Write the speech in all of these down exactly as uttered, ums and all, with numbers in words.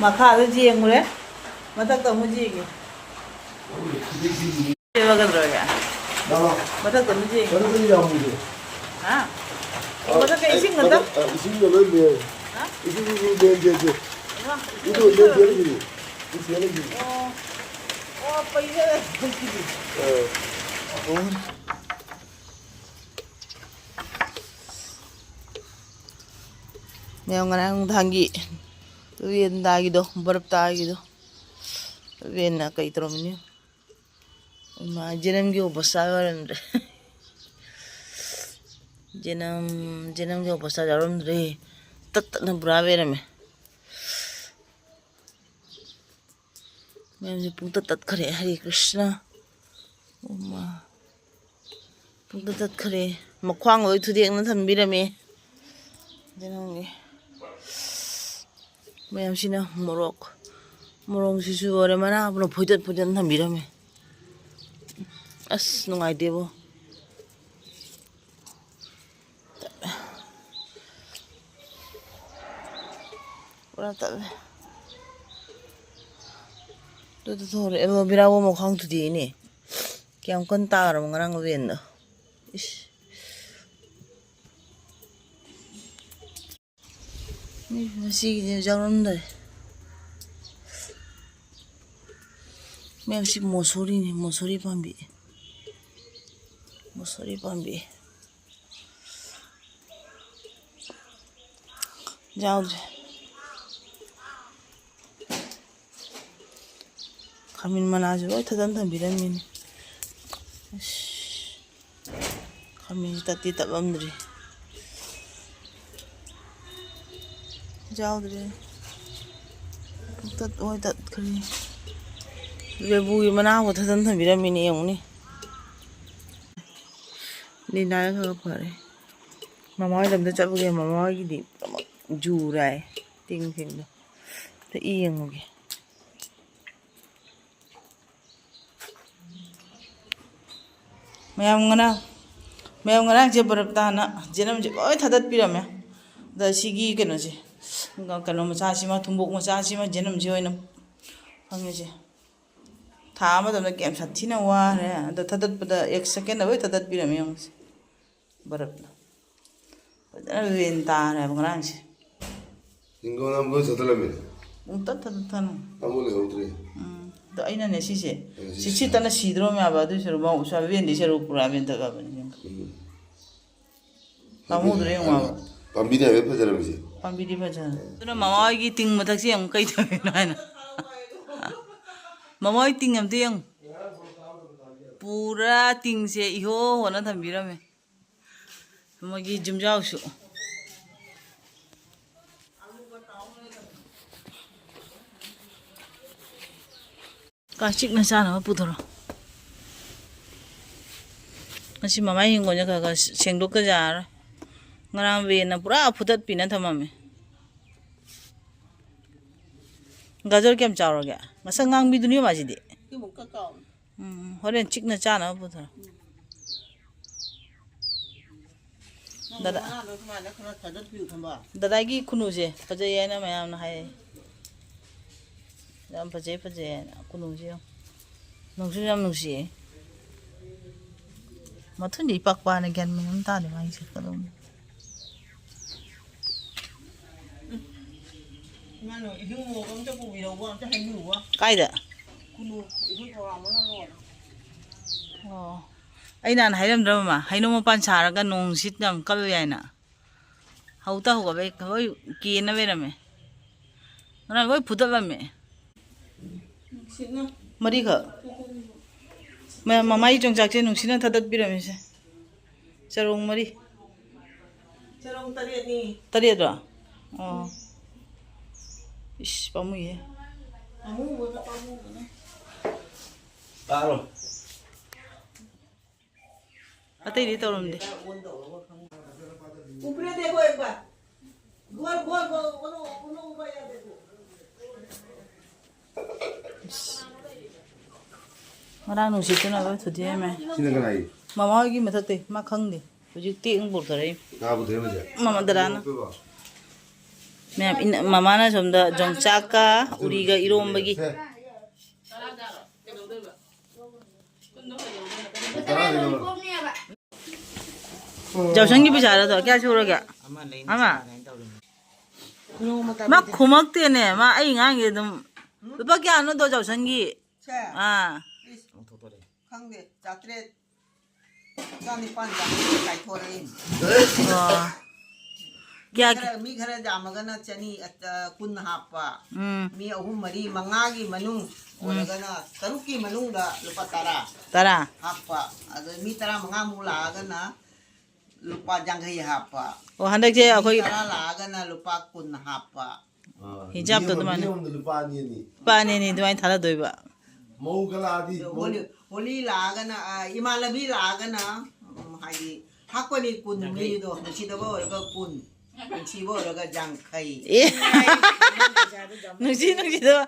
ꯃꯈꯥꯗ ꯌꯦꯡꯉꯨꯔꯦ, ꯃꯊꯛꯇ ꯑꯃꯨꯛ ꯌꯦꯡꯉꯦ꯫ ꯀꯩꯗꯧꯔꯒꯦ? ꯂꯥꯛꯑꯣ꯫ ꯃꯊꯛꯇ ꯑꯃꯨꯛ ꯌꯦꯡꯉꯦ꯫ ꯃꯊꯛꯇ ꯌꯥꯝꯕꯨꯗꯤ꯫ ꯍꯥ? ꯑꯣ, ꯃꯊꯛꯇ ꯏꯁꯤꯡ ꯉꯥꯛꯇ? ꯑ, ꯏꯁꯤꯡꯗ ꯂꯣꯏ ꯂꯦꯡ-, ꯍꯥ? ꯏꯁꯤꯡ ꯂꯦꯡ-, ꯂꯦꯡ-, ꯂꯦꯡ-, ꯂꯦꯡ-꯫ ꯏꯃꯥ, ꯏꯗꯣ ꯏꯁꯤꯡ ꯂꯦꯡ-, ꯂꯦꯡ-, ꯂꯦꯡ-꯫ ꯏꯁꯤꯡ ꯂꯦꯡ-꯫ ꯑꯣ꯫ ꯑꯣ, ꯄꯩꯔꯦ꯫ ꯑ꯫ ꯃꯌꯥꯝ ꯉꯔꯥꯡ ꯅꯨꯡꯗꯥꯡꯒꯤ ꯔꯦꯟ ꯇꯥꯈꯤꯗꯣ, ꯕꯔꯞ ꯇꯥꯈꯤꯗꯣ, ꯔꯦꯟꯅ ꯀꯩ ꯇꯧꯔꯝꯃꯤꯅꯤ? ꯏꯃꯥ, ꯖꯅꯝꯒꯤ ꯑꯣꯕꯁꯇꯥ ꯑꯣꯏꯔꯝꯗ꯭ꯔꯦ꯫ ꯖꯅꯝ, ꯖꯅꯝꯒꯤ ꯑꯣꯕꯁꯇꯥ ꯌꯥꯎꯔꯝꯗ꯭ꯔꯦ꯫ ꯇꯠ ꯇꯠꯅ ꯄꯨꯔꯥ ꯂꯩꯔꯝꯃꯦ꯫ ꯃꯌꯥꯝꯁꯦ ꯄꯨꯡꯇꯠ ꯇꯠꯈ꯭ꯔꯦ꯫ ꯍꯔꯦ ꯀ꯭ꯔꯤꯁꯅ꯫ ꯑꯣ ꯃꯥ꯫ ꯄꯨꯡꯇꯠ ꯇꯠꯈ꯭ꯔꯦ꯫ ꯃꯈ꯭ꯋꯥꯡ ꯂꯣꯏ ꯊꯨꯗꯦꯛꯅ ꯊꯝꯕꯤꯔꯝꯃꯦ꯫ ꯖꯅꯝꯒꯤ꯫ ꯃꯌꯥꯝꯁꯤꯅ ꯃꯣꯔꯣꯛ, ꯃꯣꯔꯣꯛꯁꯤꯁꯨ ꯂꯣꯏꯔꯦ, ꯃꯅꯥ ꯄꯨꯂꯞ ꯐꯣꯏꯗꯠ ꯐꯣꯏꯗꯠ ꯊꯝꯕꯤꯔꯝꯃꯦ꯫ ꯑꯁ, ꯅꯨꯡꯉꯥꯏꯇꯦꯕꯣ꯫ ꯄꯨꯔꯥ ꯇꯠꯂꯦ꯫ ꯑꯗꯨꯗ ꯊꯣꯛꯑꯦ, ꯑꯦꯂꯣ ꯚꯦꯔꯥꯕꯨ ꯃꯈꯣꯡ ꯊꯨꯗꯦꯛꯏꯅꯦ꯫ ꯀꯌꯥꯝ ꯀꯟꯅ ꯇꯥꯈ꯭ꯔꯕ ꯉꯔꯥꯡ ꯔꯦꯟꯗꯣ꯫ ꯏꯁ꯫ ꯃꯤ ꯉꯁꯤꯒꯤꯗꯤ ꯌꯥꯎꯔꯝꯗꯔꯦ꯫ ꯃꯌꯥꯝꯁꯤ ꯃꯣꯁꯣꯔꯤꯅꯤ, ꯃꯣꯁꯣꯔꯤ ꯄꯥꯝꯕꯤ꯫ ꯃꯣꯁꯣꯔꯤ ꯄꯥꯝꯕꯤ꯫ ꯌꯥꯎꯗ꯭ꯔꯦ꯫ ꯈꯥꯃꯦꯟ ꯃꯅꯥꯁꯨ ꯂꯣꯏ ꯊꯥꯖꯟ ꯊꯝꯕꯤꯔꯝꯃꯤꯅꯦ꯫ ꯑꯁ, ꯈꯥꯃꯦꯟꯁꯤ ꯇꯠꯇꯤ ꯇꯠꯂꯝꯗ꯭ꯔꯤ꯫ ꯌꯥꯎꯗ꯭ꯔꯦ꯫ ꯇꯠ-, ꯍꯣꯏ, ꯇꯠꯈ꯭ꯔꯦ꯫ ꯂꯦꯕꯨꯒꯤ ꯃꯅꯥꯕꯨ ꯊꯥꯖꯟ ꯊꯝꯕꯤꯔꯝꯃꯤꯅꯦ, ꯌꯦꯡꯉꯨꯅꯦ꯫ ꯅꯤꯅꯥꯏ ꯈꯔ ꯈꯔ ꯐꯔꯦ꯫ ꯃꯃꯥ ꯍꯣꯏ ꯂꯝꯗ ꯆꯠꯂꯨꯒꯦ, ꯃꯃꯥ ꯍꯣꯏꯒꯤꯗꯤ ꯄꯨꯝꯅꯃꯛ ꯖꯨꯔꯦ ꯍꯥꯏ꯫ ꯇꯤꯡꯁꯤꯡꯗꯣ ꯑꯝꯇ ꯌꯦꯡꯉꯨꯒꯦ꯫ ꯃꯌꯥꯝ ꯉꯔꯥꯡ, ꯃꯌꯥꯝ ꯉꯔꯥꯡꯁꯦ ꯕꯔꯞ ꯇꯥꯅ ꯖꯦꯅꯝꯁꯦ ꯂꯣꯏ ꯊꯥꯗꯠꯄꯤꯔꯝꯃꯦ꯫ ꯑꯗ ꯁꯤꯒꯤ ꯀꯩꯅꯣꯁꯦ, ꯀꯩꯅꯣ ꯃꯆꯥꯁꯤꯃ, ꯊꯨꯝꯕꯣꯛ ꯃꯆꯥꯁꯤꯃ ꯖꯦꯅꯝꯁꯦ ꯑꯣꯏꯅ ꯐꯪꯉꯤꯁꯦ꯫ ꯊꯥ ꯑꯃꯗ ꯀꯌꯥꯝ ꯁꯥꯊꯤꯅ ꯋꯥꯔꯦ꯫ ꯑꯗ ꯊꯥꯗꯠꯄꯗ ꯑꯦꯛ ꯁꯦꯀꯦꯟꯗ ꯂꯣꯏ ꯊꯥꯗꯠꯄꯤꯔꯝꯃꯦ ꯌꯦꯡꯉꯨꯁꯦ꯫ ꯕꯔꯞꯅ ꯐꯖꯅ ꯔꯦꯟ ꯇꯥꯔꯦꯕ ꯉꯔꯥꯡꯁꯦ꯫ ꯍꯤꯡꯒꯣꯜ ꯑꯃ ꯂꯣꯏ ꯊꯥꯗꯠꯂꯝꯃꯦ꯫ ꯄꯨꯡꯇꯠ ꯊꯥꯗꯠꯇꯅ꯫ ꯑꯃꯨꯛ ꯂꯩꯍꯧꯗ꯭ꯔꯦ꯫ ꯎꯝ꯫ ꯑꯗꯣ ꯑꯩꯅꯅꯦ ꯁꯤꯁꯦ, ꯑꯦ, ꯁꯤ ꯁꯤ ꯁꯤꯠꯇꯅ ꯁꯤꯗ꯭ꯔꯣꯝ ꯌꯥꯕ ꯑꯗꯨꯏ ꯁꯔꯨꯛ ꯃꯥ ꯎꯁꯥ ꯕꯦꯟꯗꯤ ꯁꯔꯨꯛ ꯄꯨꯔꯥ ꯕꯦꯟ ꯊꯛꯑꯕꯅꯤ꯫ ꯎꯝ꯫ ꯄꯥꯝꯃꯨꯗ꯭ꯔꯣ ꯌꯦꯡꯉꯣ ꯍꯥꯏꯕ꯫ ꯄꯥꯝꯕꯤꯗꯤ ꯍꯥꯏꯐꯦꯠ ꯐꯖꯔꯝꯃꯤꯁꯦ꯫ ꯄꯥꯝꯕꯤꯗꯤ ꯐꯖꯔꯦ꯫ ꯑꯗꯨꯅ ꯃꯃꯥ ꯍꯣꯏꯒꯤ ꯇꯤꯡ ꯃꯊꯛꯁꯦ ꯌꯦꯡꯉꯨ ꯀꯩ ꯇꯧꯔꯤꯅꯣ ꯍꯥꯏꯅ꯫ ꯃꯃꯥ ꯍꯣꯏ ꯇꯤꯡ ꯑꯝꯇ ꯌꯦꯡꯉꯨ꯫ ꯄꯨꯔꯥ ꯇꯤꯡꯁꯦ ꯏꯍꯣ ꯍꯣꯅ ꯊꯝꯕꯤꯔꯝꯃꯦ꯫ ꯃꯣꯏꯒꯤ ꯌꯨꯝꯖꯥꯎꯁꯨ꯫ ꯀꯥ ꯆꯤꯛꯅ ꯆꯥꯅꯕ ꯄꯨꯊꯣꯔꯛꯑꯣ꯫ ꯉꯁꯤ ꯃꯃꯥꯏ ꯍꯤꯡꯒꯣꯜꯁꯦ ꯈꯔ ꯈꯔ ꯁꯦꯡꯗꯣꯛꯇ ꯌꯥꯔꯔꯣꯏ꯫ ꯉꯔꯥꯡ ꯕꯦꯟꯅ ꯄꯨꯔꯥ ꯐꯨꯠꯇꯠꯄꯤꯅ ꯊꯝꯃꯝꯃꯦ꯫ ꯒꯥꯖꯔ ꯀꯌꯥꯝ ꯆꯥꯎꯔꯒꯦ? ꯃꯁꯛ ꯉꯥꯡꯕꯤꯗꯨꯅꯤ ꯃꯥꯁꯤꯗꯤ꯫ ꯁꯤꯃꯨꯛꯀ ꯆꯥꯎꯅ꯫ ꯎꯝ, ꯍꯣꯔꯦꯟ ꯆꯤꯛꯅ ꯆꯥꯅꯕ ꯄꯨꯊꯣꯔꯛꯑꯣ꯫ ꯅꯪ ꯗꯗꯥ꯫ ꯃꯅꯥꯗꯣ ꯁꯨꯃꯥꯏꯅ ꯈꯔ ꯊꯥꯗꯠꯄꯤꯌꯨ ꯈꯪꯕ꯫ ꯗꯗꯥꯒꯤ ꯈꯨꯅꯨꯁꯦ ꯐꯖꯩ ꯍꯥꯏꯅ ꯃꯌꯥꯝꯅ ꯍꯥꯏꯌꯦ꯫ ꯌꯥꯝ ꯐꯖꯩ, ꯐꯖꯩ ꯍꯥꯏꯅ ꯈꯨꯅꯨꯁꯦ ꯌꯦꯡꯉꯨ꯫ ꯅꯨꯡꯁꯨ ꯌꯥꯝ ꯅꯨꯡꯁꯤꯌꯦ꯫ ꯃꯊꯨꯟꯗꯤ ꯏꯄꯥꯛ ꯄꯥꯛꯅ ꯒ꯭ꯌꯥꯟ ꯃꯦꯟ ꯑꯃ ꯇꯥꯗꯦ ꯃꯥꯒꯤꯁꯦ ꯀꯗꯣꯝ꯫ ꯏꯃꯥꯅ ꯏꯕꯨꯡꯉꯣꯒ ꯑꯝꯇ ꯄꯨꯕꯤꯔꯛꯎꯕ, ꯑꯝꯇ ꯍꯥꯏꯕꯤꯌꯨꯕ꯫ ꯀꯥꯏꯗ? ꯈꯨꯅꯨ, ꯏꯕꯨꯡ ꯊꯧꯔꯥꯡꯕꯅ ꯂꯣꯏꯔꯦ꯫ ꯑꯣ꯫ ꯑꯩ ꯅꯍꯥꯟ ꯍꯥꯏꯔꯝꯗ꯭ꯔ ꯃꯃꯥ? ꯍꯩꯅꯧ ꯃꯄꯥꯟ ꯁꯥꯔꯒ ꯅꯣꯡ ꯅꯨꯡꯁꯤꯠ ꯌꯥꯝ ꯀꯜꯂꯨ ꯌꯥꯏꯅ꯫ ꯍꯧꯇ ꯍꯧꯒꯠꯂꯦ, ꯂꯣꯏ ꯀꯦꯅ ꯂꯩꯔꯝꯃꯦ꯫ ꯉꯔꯥꯡ ꯂꯣꯏ ꯐꯨꯗꯠꯂꯝꯃꯦ꯫ ꯅꯨꯡꯁꯤꯠꯅ꯫ ꯃꯔꯤꯈꯛ꯫ ꯃ-, ꯃꯃꯥꯏ ꯌꯣꯡꯆꯥꯛꯁꯦ ꯅꯨꯡꯁꯤꯠꯅ ꯊꯥꯗꯠꯄꯤꯔꯝꯃꯤꯁꯦ꯫ ꯆꯔꯣꯡ ꯃꯔꯤ꯫ ꯆꯔꯣꯡ ꯇꯔꯦꯠꯅꯤ꯫ ꯇꯔꯦꯠꯔꯣ? ꯑꯣ꯫ ꯏꯁ, ꯄꯥꯝꯃꯨꯏꯍꯦ꯫ ꯑꯃꯨꯕꯗ ꯄꯥꯝꯃꯨꯕꯅꯦ꯫ ꯇꯥꯔꯣ꯫ ꯑꯇꯩꯗꯤ ꯇꯧꯔꯝꯗꯦ꯫ ऊपरे देखो एक बार। गोल गोल गोल, उनो उनो ऊपर यार देखो। ꯉꯔꯥꯡ ꯅꯨꯡꯁꯤꯠꯇꯨꯅ ꯂꯣꯏ ꯊꯨꯗꯦꯛꯑꯝꯃꯦ꯫ ꯁꯤꯅ ꯀꯅꯥꯒꯤ? ꯃꯃꯥ ꯍꯣꯏꯒꯤ ꯃꯊꯛꯇꯩ꯫ ꯃꯥ ꯈꯪꯗꯦ꯫ ꯍꯧꯖꯤꯛꯇꯤ ꯑꯃꯨꯛ ꯄꯨꯔꯛꯊꯣꯔꯛꯏ꯫ ꯀꯥ ꯄꯨꯊꯣꯛꯏ ꯍꯧꯖꯤꯛ? ꯃꯃꯥ ꯗꯗꯥꯅ꯫ ꯄꯨꯊꯣꯛꯇꯣꯏꯕ? ꯃꯌꯥꯝ ꯏꯟ-, ꯃꯃꯥꯅ ꯁꯣꯝꯗ ꯌꯣꯡꯆꯥꯛꯀ ꯎꯔꯤꯒ ꯏꯔꯣꯝꯕꯒꯤ꯫ ꯁꯦ꯫ ꯇꯔꯥꯗꯤ ꯂꯧꯔꯣ꯫ ꯖꯥꯎꯁꯟꯒꯤ ꯄꯩꯁꯥꯔꯣ ꯑꯗꯣ? ꯀꯌꯥ ꯁꯨꯔꯒꯦ? ꯑꯃ꯫ ꯃꯥ ꯈꯨꯃꯛꯇꯦꯅꯦ꯫ ꯃꯥ ꯑꯩ ꯉꯥꯡꯉꯤ ꯑꯗꯨꯝ꯫ ꯂꯨꯄꯥ ꯀꯌꯥꯅꯣ ꯑꯗꯣ ꯖꯥꯎꯁꯟꯒꯤ? ꯁꯦ꯫ ꯑꯥ꯫ ꯏꯁ, ꯈꯪꯗꯦ, ꯆꯥꯇ꯭ꯔꯦꯠ, ꯆꯥꯅꯤꯄꯥꯟ, ꯆꯥꯇ꯭ꯔꯦꯠ ꯀꯥꯏꯊꯣꯔꯛꯏ꯫ ꯑꯣ꯫ ꯀꯌꯥ ꯈꯔ, ꯃꯤ ꯈꯔ ꯌꯥꯝꯃꯒꯅ ꯆꯅꯤ, ꯑ, ꯀꯨꯟ ꯍꯥꯞꯄ꯫ ꯎꯝ꯫ ꯃꯤ ꯑꯍꯨꯝ, ꯃꯔꯤ, ꯃꯉꯥꯒꯤ ꯃꯅꯨꯡ ꯑꯣꯏꯔꯒꯅ ꯇꯔꯨꯛꯀꯤ ꯃꯅꯨꯡꯗ ꯂꯨꯄꯥ ꯇꯔꯥ ꯇꯔꯥ꯫ ꯍꯥꯞꯄ꯫ ꯑꯗ ꯃꯤ ꯇꯔꯥꯃꯉꯥꯃꯨꯛ ꯂꯥꯛꯑꯒꯅ ꯂꯨꯄꯥ ꯌꯥꯡꯈꯩ ꯍꯥꯞꯄ꯫ ꯑꯣ, ꯍꯟꯗꯛꯁꯦ ꯑꯩꯈꯣꯏ ꯇꯔꯥ ꯂꯥꯛꯑꯒꯅ ꯂꯨꯄꯥ ꯀꯨꯟ ꯍꯥꯞꯄ꯫ ꯑꯥ, ꯍꯤꯟꯖꯥꯞꯇꯣ ꯃꯤ ꯑꯃ, ꯑꯗꯨꯃꯥꯏꯅ꯫ ꯃꯤ ꯑꯃꯗ ꯂꯨꯄꯥ ꯑꯅꯤ ꯑꯅꯤ꯫ ꯂꯨꯄꯥ ꯑꯅꯤ ꯑꯅꯤ ꯑꯗꯨꯃꯥꯏꯅ ꯊꯥꯗꯗꯣꯏꯕ꯫ ꯃꯧ ꯀꯂꯥꯗꯤ ꯑꯗꯣ ꯍꯣꯂꯤ, ꯍꯣꯂꯤ ꯂꯥꯛꯑꯒꯅ, ꯑ, ꯏꯃꯥꯟꯅꯕꯤ ꯂꯥꯛꯑꯒꯅ, ꯎꯝ, ꯍꯥꯏꯗꯤ ꯍꯥꯞꯀꯅꯤ ꯀꯨꯟ, ꯃꯤꯗꯣ ꯅꯨꯡꯁꯤꯗꯕ ꯑꯣꯏꯔꯒ ꯀꯨꯟ, ꯅꯨꯡꯁꯤꯕ ꯑꯣꯏꯔꯒ ꯌꯥꯡꯈꯩ꯫ ꯑꯦ꯫ ꯅꯨꯡꯁꯤ ꯅꯨꯡꯁꯤꯗꯕ꯫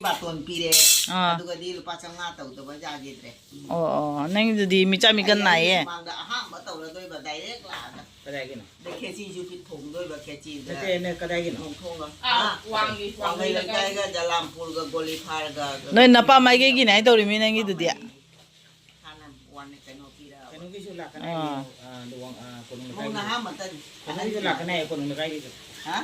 ꯕꯥꯇꯣꯟ ꯄꯤꯔꯦ꯫ ꯑꯥ꯫ ꯑꯗꯨꯒꯗꯤ ꯂꯨꯄꯥ ꯆꯥꯝꯃꯉꯥ ꯇꯧꯗꯕ ꯌꯥꯈꯤꯗ꯭ꯔꯦ꯫ ꯑꯣ, ꯑꯣ, ꯅꯪꯗꯨꯗꯤ ꯃꯤꯆꯥ ꯃꯤꯀꯟ ꯑꯩ ꯅꯥꯏꯌꯦ꯫ ꯃꯃꯥꯡꯗ ꯑꯍꯥꯟꯕ ꯇꯧꯔꯗꯣꯏꯕ direct ꯂꯥꯛꯑꯒ꯫ ꯀꯗꯥꯏꯒꯤꯅꯣ? ꯑꯗꯩ ꯈꯦꯆꯤꯁꯨ ꯄꯤꯊꯣꯡꯗꯣꯏꯕ, ꯈꯦꯆꯤꯗ꯫ ꯅꯠꯇꯦ, ꯅꯪ ꯀꯗꯥꯏꯒꯤꯅꯣ? ꯅꯣꯡꯊꯣꯡꯒ꯫ ꯑꯥ, ꯋꯥꯡꯒꯤ, ꯋꯥꯡꯈꯩ ꯋꯥꯡꯈꯩ ꯂꯩꯀꯥꯏꯒ ꯖꯂꯥꯝꯄꯨꯔꯒ ꯒꯣꯂꯤꯐꯥꯔꯒ꯫ ꯅꯣꯏ ꯅꯄꯥ ꯃꯥꯏꯀꯩꯒꯤꯅꯦ ꯍꯥꯏ ꯇꯧꯔꯤꯃꯤ ꯅꯪꯒꯤꯗꯨꯗꯤ꯫ ꯍꯥꯟꯅ ꯋꯥꯟ ꯀꯩꯅꯣ ꯄꯤꯔꯛꯑꯕ꯫ ꯀꯩꯅꯣꯒꯤꯁꯨ ꯂꯥꯛꯀꯅꯤ ꯑꯥ꯫ ꯍꯥꯏꯌꯦ, ꯑꯥ, ꯂꯨꯍꯣꯡ, ꯑꯥ, ꯀꯣꯅꯨꯡ ꯃꯧꯅ ꯂꯩꯀꯥꯏꯒꯤ꯫ ꯑꯍꯥꯟꯕ ꯇꯟ-, ꯀꯩꯅꯣꯒꯤꯁꯨ ꯂꯥꯛꯀꯅꯤ ꯍꯥꯏꯌꯦ, ꯀꯣꯅꯨꯡ ꯂꯩꯀꯥꯏꯒꯤꯁꯨ꯫ ꯍꯥ?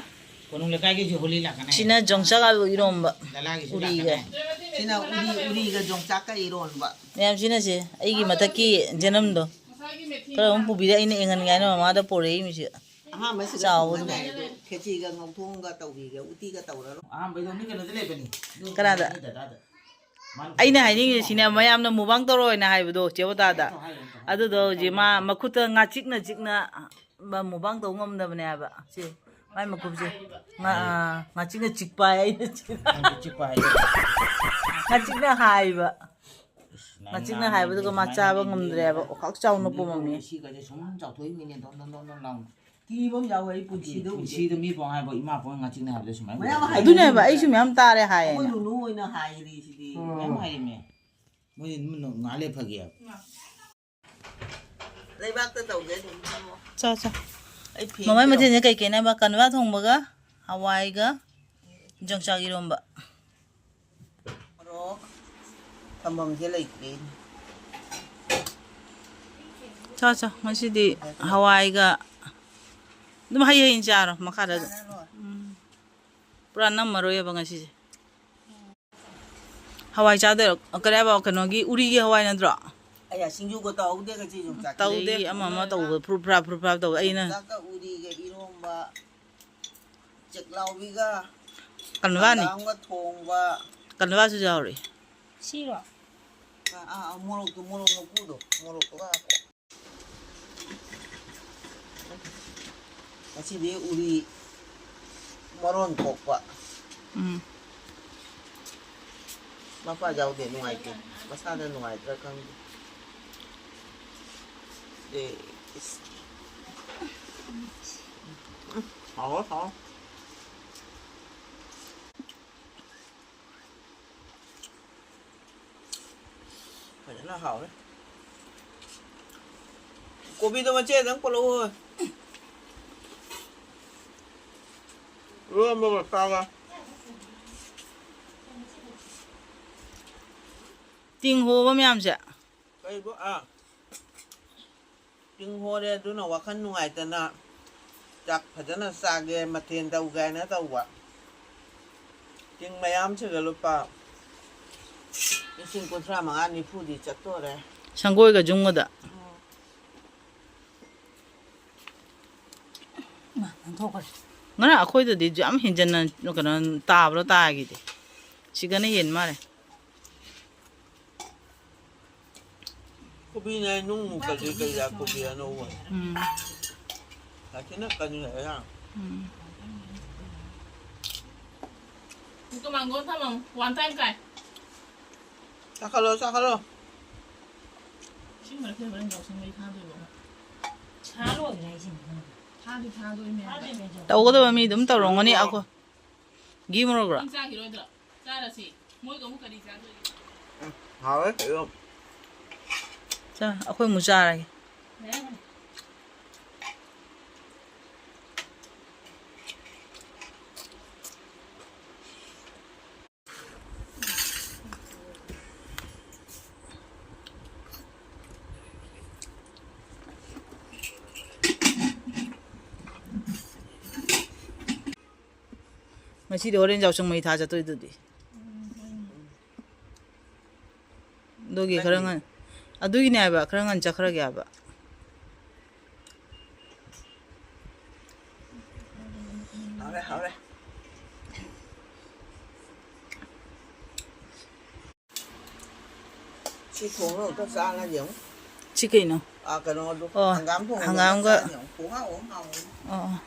ꯀꯣꯅꯨꯡ ꯂꯩꯀꯥꯏꯒꯤꯁꯨ ꯍꯣꯂꯤ ꯂꯥꯛꯀꯅꯤ ꯍꯥꯏꯌꯦ꯫ ꯁꯤꯅ ꯌꯣꯡꯆꯥꯛ ꯑꯂꯨ ꯏꯔꯣꯝꯕ꯫ ꯗꯂꯥꯒꯤꯁꯨ ꯎꯔꯤꯒ꯫ ꯂꯥꯛꯀꯅꯤ ꯍꯥꯏꯌꯦ꯫ ꯁꯤꯅ ꯎꯔꯤ, ꯎꯔꯤꯒ ꯌꯣꯡꯆꯥꯛꯀ ꯏꯔꯣꯟꯕ꯫ ꯃꯌꯥꯝꯁꯤꯅꯁꯦ ꯑꯩꯒꯤ ꯃꯊꯛꯀꯤ ꯖꯅꯝꯗꯣ ꯈꯔ ꯑꯃꯨꯛ ꯄꯨꯕꯤꯔꯦ, ꯑꯩꯅ ꯏꯪꯍꯟꯒꯦ ꯍꯥꯏꯅ ꯃꯃꯥꯗ ꯄꯣꯔꯛꯏ ꯃꯤꯁꯦ꯫ ꯑꯍꯥꯟꯕꯁꯤꯗ ꯆꯥꯎꯕꯗꯨ꯫ ꯊꯣꯡꯕꯅꯦ ꯑꯗꯣ ꯈꯦꯆꯤꯒ ꯉꯧꯊꯣꯡꯒ ꯇꯧꯕꯤꯒ ꯎꯇꯤꯒ ꯇꯧꯔꯔꯣꯏ꯫ ꯑꯍꯥꯟꯕꯩꯗꯣ ꯃꯤ ꯀꯩꯅꯣꯗ ꯂꯩꯕꯅꯤ꯫ ꯀꯅꯥꯗ? ꯅꯣꯏ ꯗꯗꯥꯗ꯫ ꯃꯥꯅ ꯑꯩꯅ ꯍꯥꯏꯅꯤꯡꯉꯤꯁꯦ ꯁꯤꯅꯦ, ꯃꯌꯥꯝꯅ ꯃꯨꯕꯥꯡ ꯇꯧꯔꯣꯏꯅ ꯍꯥꯏꯕꯗꯣ ꯆꯦꯕꯣꯇꯥꯗ꯫ ꯇꯧ ꯍꯥꯏꯌꯣ, ꯇꯧ ꯍꯥꯏꯌꯣ꯫ ꯑꯗꯨꯗꯣ ꯍꯧꯖꯤꯛ ꯃꯥ ꯃꯈꯨꯠꯇ ꯉꯥꯆꯤꯛꯅ ꯆꯤꯛꯅ ꯃꯨꯕꯥꯡ ꯇꯧ ꯉꯝꯗꯕꯅꯦ ꯍꯥꯏꯕ꯫ ꯁꯤ ꯃꯥꯏ ꯃꯈꯨꯠꯁꯦ꯫ ꯉꯥ-, ꯑꯥ, ꯉꯥꯆꯤꯛꯅ ꯆꯤꯛꯄ ꯍꯥꯏ, ꯑꯩꯅ ꯆꯤꯛ-, ꯅꯪꯁꯨ ꯆꯤꯛꯄ ꯍꯥꯏꯌꯣ꯫ ꯉꯥꯆꯤꯛꯅ ꯍꯥꯏꯕ꯫ ꯉꯥꯆꯤꯛꯅ ꯍꯥꯏꯕꯗꯨꯒ ꯃꯥ ꯆꯥꯕ ꯉꯝꯗ꯭ꯔꯦꯕ, ꯑꯣꯈꯥꯛ ꯆꯥꯎꯅ ꯄꯣꯝꯃꯝꯃꯦ꯫ ꯁꯤꯒꯁꯦ ꯁꯨꯝ ꯆꯥꯎꯊꯣꯛꯏꯃꯤꯅꯦ, ꯗꯣꯟ ꯗꯣꯟ ꯗꯣꯟ ꯗꯣꯟ ꯂꯥꯎꯅ꯫ ꯀꯤꯕ ꯑꯃ ꯌꯥꯎꯋꯦ ꯑꯩ ꯄꯨꯟꯁꯤꯗ ꯎꯗꯦ꯫ ꯄꯨꯟꯁꯤꯗ ꯃꯤ ꯄꯣꯡ ꯍꯥꯏꯕ ꯏꯃꯥ ꯄꯣꯡ ꯉꯥꯆꯤꯛꯅ ꯍꯥꯏꯕꯗ ꯁꯨꯃꯥꯏꯅ ꯃꯌꯥꯝ ꯎꯗꯦ꯫ ꯍꯥꯏ-, ꯑꯗꯨꯅꯦ ꯍꯥꯏꯕ, ꯑꯩꯁꯨ ꯃꯌꯥꯝ ꯇꯥꯔꯦ ꯍꯥꯏꯌꯦꯅ꯫ ꯑꯩꯈꯣꯏ ꯅꯨꯅꯨ ꯑꯣꯏꯅ ꯍꯥꯏꯔꯤ ꯁꯤꯗꯤ꯫ ꯃꯌꯥꯝ ꯍꯥꯏꯔꯤꯃꯦ꯫ ꯃꯣꯏ ꯉꯥ ꯂꯩ ꯐꯒꯦ ꯍꯥꯏꯕ꯫ ꯂꯩꯕꯥꯛꯇ ꯇꯧꯒꯦ ꯑꯗꯨꯝ꯫ ꯆꯥ, ꯆꯥ꯫ ꯑꯩ ꯐꯦꯡ ꯃꯃꯥꯏ ꯄꯤꯔꯛꯑꯣ꯫ ꯃꯊꯦꯜꯁꯦ ꯀꯩ ꯀꯩꯅꯦꯕ? ꯀꯟꯋꯥ ꯊꯣꯡꯕꯒ ꯍꯋꯥꯏꯒ ꯌꯣꯡꯆꯥꯛ ꯏꯔꯣꯝꯕ꯫ ꯃꯣꯔꯣꯛ ꯊꯝꯐꯝꯁꯦ ꯂꯩꯇ꯭ꯔꯦꯅꯦ꯫ ꯆꯥ, ꯆꯥ꯫ ꯉꯁꯤꯗꯤ ꯍꯋꯥꯏꯒ ꯑꯗꯨꯝ ꯍꯩ ꯍꯩ ꯆꯥꯔꯣ ꯃꯈꯥꯗ ꯑꯗꯨꯝ꯫ ꯆꯥꯔꯔꯣꯏ꯫ ꯎꯝ꯫ ꯄꯨꯔꯥ ꯅꯝꯃꯔꯣꯏꯕ ꯉꯁꯤꯁꯦ꯫ ꯍꯋꯥꯏ ꯆꯥꯗꯣꯏꯔꯣ? ꯀꯔꯤ ꯍꯥꯏꯕ? ꯀꯩꯅꯣꯒꯤ ꯎꯔꯤꯒꯤ ꯍꯋꯥꯏ ꯅꯠꯇ꯭ꯔꯣ? ꯑꯩ ꯁꯤꯡꯖꯨꯒ ꯇꯧꯍꯧꯗꯦ ꯉꯁꯤ ꯌꯣꯡꯆꯥꯛ꯫ ꯇꯧꯗꯦ, ꯑꯗꯒꯤ ꯑꯃ ꯑꯃ ꯇꯧꯕ ꯐꯨꯔꯨꯞ ꯐ꯭ꯔꯥ ꯐꯨꯔꯨꯞ ꯐ꯭ꯔꯥ ꯇꯧꯕ ꯑꯩꯅ꯫ ꯌꯣꯡꯆꯥꯛꯀ ꯎꯔꯤꯒ ꯏꯔꯣꯝꯕ, ꯆꯦꯛꯂꯥꯎꯕꯤꯒ ꯀꯟꯋꯥꯅꯤ꯫ ꯍꯪꯒꯥꯝꯒ ꯊꯣꯡꯕ꯫ ꯀꯟꯋꯥꯁꯨ ꯌꯥꯎꯔꯤ꯫ ꯁꯤꯔꯣ? ꯑꯥ, ꯑꯥ, ꯑꯥ, ꯃꯣꯔꯣꯛꯇꯣ, ꯃꯣꯔꯣꯛ ꯃꯀꯨꯗꯣ, ꯃꯣꯔꯣꯛꯇꯨꯒ ꯍꯥꯞꯄꯣ꯫ ꯉꯁꯤꯗꯤ ꯎꯔꯤ ꯃꯔꯣꯟ ꯀꯣꯛꯄ꯫ ꯎꯝ꯫ ꯃꯄꯥ ꯌꯥꯎꯗꯦ, ꯅꯨꯡꯉꯥꯏꯇꯦ꯫ ꯃꯁꯥꯅ ꯅꯨꯡꯉꯥꯏꯇ꯭ꯔꯥ ꯈꯪꯗꯦ꯫ ꯑꯦ, ꯏꯁ꯫ ꯎꯝ, ꯍꯥꯎꯋꯦ, ꯍꯥꯎꯋꯦ꯫ ꯐꯖꯅ ꯍꯥꯎꯔꯦ꯫ ꯀꯣꯕꯤꯗꯣ ꯃꯆꯦꯗꯪ ꯄꯨꯔꯛꯎ꯫ ꯏꯔꯣꯟꯕꯒ ꯆꯥꯒ꯫ ꯇꯤꯡ ꯍꯣꯕ ꯃꯌꯥꯝꯁꯦ꯫ ꯀꯩꯕꯣ? ꯑꯥ꯫ ꯇꯤꯡ ꯍꯣꯔꯦ, ꯑꯗꯨꯅ ꯋꯥꯈꯜ ꯅꯨꯡꯉꯥꯏꯇꯅ ꯆꯥꯛ ꯐꯖꯅ ꯆꯥꯒꯦ, ꯃꯊꯦꯜ ꯇꯧꯒꯦ ꯍꯥꯏꯅ ꯇꯧꯕ꯫ ꯇꯤꯡ ꯃꯌꯥꯝꯁꯤꯒ ꯂꯨꯄꯥ ꯂꯤꯁꯤꯡ ꯀꯨꯟꯊ꯭ꯔꯥ ꯃꯉꯥ ꯅꯤꯐꯨꯗꯤ ꯆꯠꯇꯣꯔꯦ꯫ ꯁꯪꯒꯣꯏꯒ ꯌꯨꯝꯒꯗ꯫ ꯎꯝ꯫ ꯃꯥ ꯅꯥꯟꯊꯣꯛꯈ꯭ꯔꯦ꯫ ꯉꯔꯥꯡ ꯑꯩꯈꯣꯏꯗꯗꯤ ꯌꯥꯝ ꯍꯦꯟꯖꯟꯅ ꯀꯩꯅꯣ ꯇꯥꯕ꯭ꯔꯣ? ꯇꯥꯈꯤꯗꯦ꯫ ꯁꯤꯗꯅ ꯍꯦꯟ ꯃꯥꯜꯂꯦ꯫ ꯀꯣꯕꯤꯅ ꯅꯨꯡ ꯃꯨꯛꯀꯗꯤ ꯀꯩꯗ ꯀꯣꯕꯤ ꯑꯅꯧꯕ꯫ ꯎꯝ꯫ ꯁꯥꯊꯤꯅ ꯀꯟꯈ꯭ꯔꯦ ꯌꯥꯝ꯫ ꯎꯝ꯫ ꯇꯨ ꯃꯥꯡꯒꯣꯟ ꯊꯝꯃꯝꯃꯨ꯫ One time ꯀꯥꯏ꯫ ꯆꯥꯈꯠꯂꯣ, ꯆꯥꯈꯠꯂꯣ꯫ ꯏꯁꯤꯡ ꯃꯔꯛꯇ ꯍꯣꯔꯦꯟ ꯌꯥꯎꯁꯪ ꯃꯩ ꯊꯥꯗꯣꯏꯕ꯫ ꯁꯥ ꯂꯣꯏꯈ꯭ꯔꯦ ꯍꯥꯏꯁꯤꯅꯤ꯫ ꯊꯥꯗꯤ ꯊꯥꯗꯣꯏꯅꯦ꯫ ꯊꯥꯗꯣꯏꯅꯦ꯫ ꯇꯧꯒꯗꯕ ꯃꯤ ꯑꯗꯨꯝ ꯇꯧꯔꯝꯒꯅꯤ꯫ ꯑꯩꯈꯣꯏ ꯘꯤ ꯃꯣꯔꯣꯛꯔꯣ? ꯅꯪ ꯆꯥꯈꯤꯔꯣꯏꯗ꯭ꯔꯣ? ꯆꯥꯔꯁꯤ꯫ ꯃꯣꯏꯒ ꯑꯃꯨꯛ ꯀꯔꯤ ꯆꯥꯗꯣꯏꯒꯦ? ꯎꯝ, ꯍꯥꯎꯋꯦ, ꯀꯩꯅꯣ꯫ ꯆꯥ, ꯑꯩꯈꯣꯏ ꯑꯃꯨꯛ ꯆꯥꯔꯒꯦ꯫ ꯌꯥꯔꯦ꯫ ꯉꯁꯤꯗꯤ ꯍꯣꯔꯦꯟ ꯌꯥꯎꯁꯪ ꯃꯩ ꯊꯥ ꯆꯠꯇꯣꯏꯗꯨꯗꯤ꯫ ꯑꯗꯨꯒꯤ ꯈꯔ ꯉꯟ-, ꯑꯗꯨꯒꯤꯅꯦ ꯍꯥꯏꯕ, ꯈꯔ ꯉꯟ ꯆꯠꯈ꯭ꯔꯒꯦ ꯍꯥꯏꯕ꯫ ꯍꯥꯎꯔꯦ, ꯍꯥꯎꯔꯦ꯫ ꯁꯤ ꯊꯣꯡꯉꯒ ꯑꯝꯇ ꯆꯥꯔꯒ ꯌꯦꯡꯉꯨ꯫ ꯁꯤ ꯀꯩꯅꯣ? ꯑꯥ, ꯀꯩꯅꯣꯗꯣ, ꯑꯣ, ꯍꯪꯒꯥꯝ ꯊꯣꯡꯕꯗꯣ ꯑꯝꯇ ꯍꯪꯒꯥꯝꯒ ꯆꯥꯔꯒ ꯌꯦꯡꯉꯨ꯫ ꯈꯨꯍꯥꯎ ꯑꯃ ꯍꯥꯎꯕꯅꯤ꯫ ꯑꯣ, ꯑꯣ꯫